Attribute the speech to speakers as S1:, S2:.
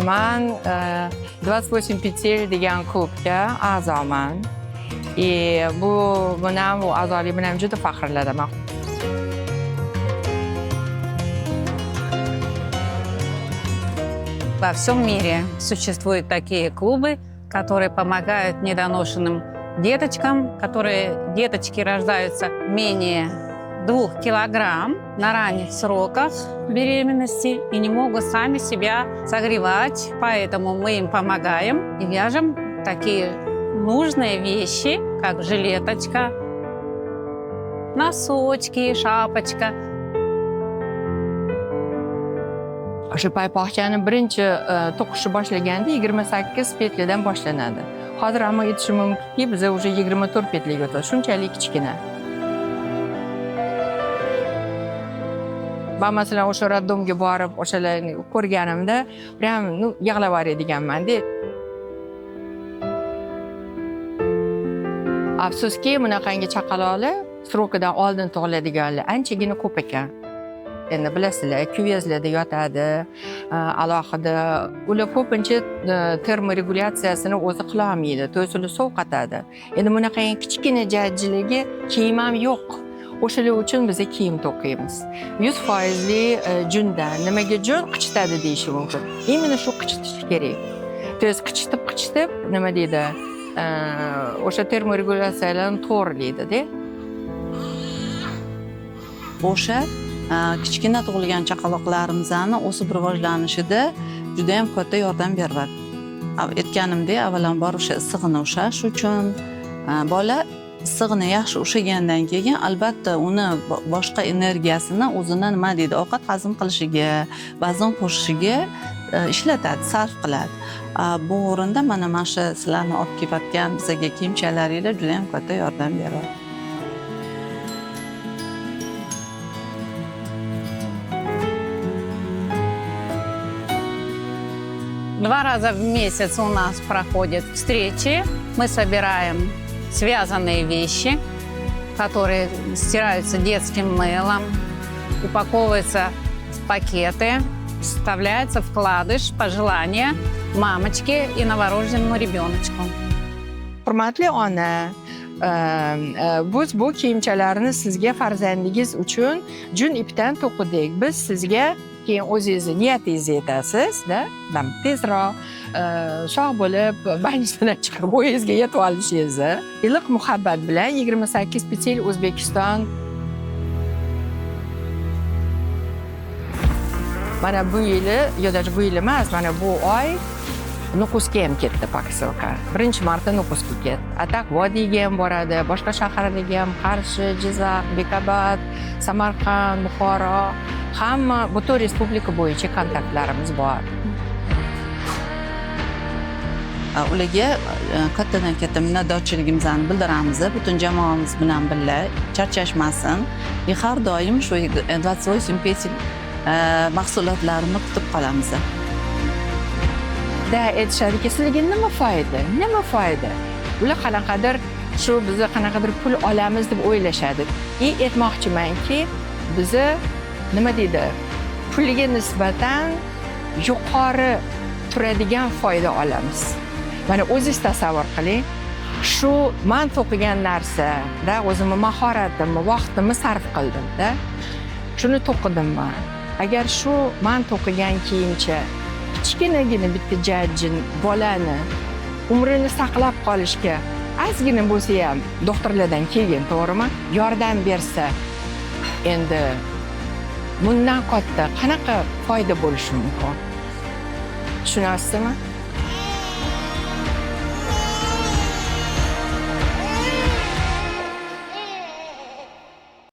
S1: Man 28 петель degan klubga a'zoman. И bu bilan, bu a'zolik bilan juda faxrlanaman.
S2: Во всем мире существуют такие клубы, которые помогают недоношенным деточкам, которые деточки рождаются менее 2 килограмм на ранних сроках беременности и не могут сами себя согревать. Поэтому мы им помогаем и вяжем такие нужные вещи, как жилеточка, носочки, шапочка.
S1: O'sha paypoqchani birinchi to'qishni boshlaganda 28 петля dan boshlanadi. Hozir ammo aytishim mumkinki, biza уже 24 петля ga o'tadi. Shunchalik kichkina. Man, masalan, o'sha роддом ga borib, o'shalarni ko'rganimda прям, ну, yig'lab yuboradiganman-da. Afsuski, bunaqangi chaqaloqlar, срок idan oldin tug'iladiganlar anchagina ko'p ekan. Endi bilasizlar, кювез larda yotadi, alohida. Ular ko'pincha termoregulyatsiyasini o'zi qilolmaydi, то есть ular sovqatadi. Endi bunaqangi kichkina jajjilarga kiyim ham yo'q. O'shalar uchun biza kiyim to'qiymiz. 100 foizli jundan. Nimaga jun? Qichitadi deyishi mumkin. Именно shu qichitish kerak. То есть qichitib, qichitib, nima deydi, o'sha termoregulyatsiyalarni to'g'rilaydida.
S3: O'sha kichkina tug'ilgan chaqaloqlarimizni o'sib rivojlanishida judayam katta yordam beryapti. Aytganimdek, avvalambor o'sha issig'ini ushlash uchun bola issig'ini yaxshi ushlagandan keyin, albatta, uni boshqa energiyasini o'zini, nima deydi, ovqat hazm qilishiga, vazn qo'shishiga ishlatadi, sarf qiladi. Bu o'rinda mana shu sizlarni olib kelayotgan bizaga kiyimchalaringlar judayam katta yordam beradi.
S2: Два раза в месяц у нас проходят встречи. Мы собираем связанные вещи, которые стираются детским мылом, упаковываются в пакеты, вставляется вкладыш пожелания мамочке и новорожденному ребеночку.
S1: Hurmatli ona, biz bu kiyimchalarni sizga, farzandingiz uchun jun ipdan to'qidik. Biz sizga keyin o'zingizni niyatingizni aytasiz-da, там tezroq sog' bo'lib, больница dan chiqib uyingizga yetib olishingizni. Iliq muhabbat bilan 28 петель O'zbekiston. Mana bu yili, yo даже bu yil emas, mana bu oy Nukusga ham ketdi посылка. Birinchi marta Nukusga ketdi. А так vodiyga ham boradi, boshqa shaharlarga ham: Qarshi, Jizzax, Bekobod, Samarqand, Buxoro, hamma butun respublika bo'yicha kontaktlarimiz bor.
S3: Ularga kattadan katta minnatdorchiligimizni bildiramiz butun jamoamiz bilan birga, charchashmasin и har doim shu 28 петель mahsulotlarini kutib qolamiz.
S1: Da aytishadiki, sizlarga nima foyda, nima foyda? Ular qanaqadir shu biza qanaqadir pul olamiz deb o'ylashadi. И aytmoqchimanki, biza, nima deydi, puliga nisbatan yuqori turadigan foyda olamiz. Mana o'zingiz tasavvur qiling, shu man to'qigan narsada o'zimni mahoratimni, vaqtimni sarf qildimda, shuni to'qidim man. Agar shu man to'qigan kiyimcha kichkinagina bitta jajjin bolani umrini saqlab qolishga ozgina bo'lsa ham, doktorlardan keyin, to'g'rimi, yordam bersa, endi bundan katta qanaqa foyda bo'lishi mumkin, tushunasizmi?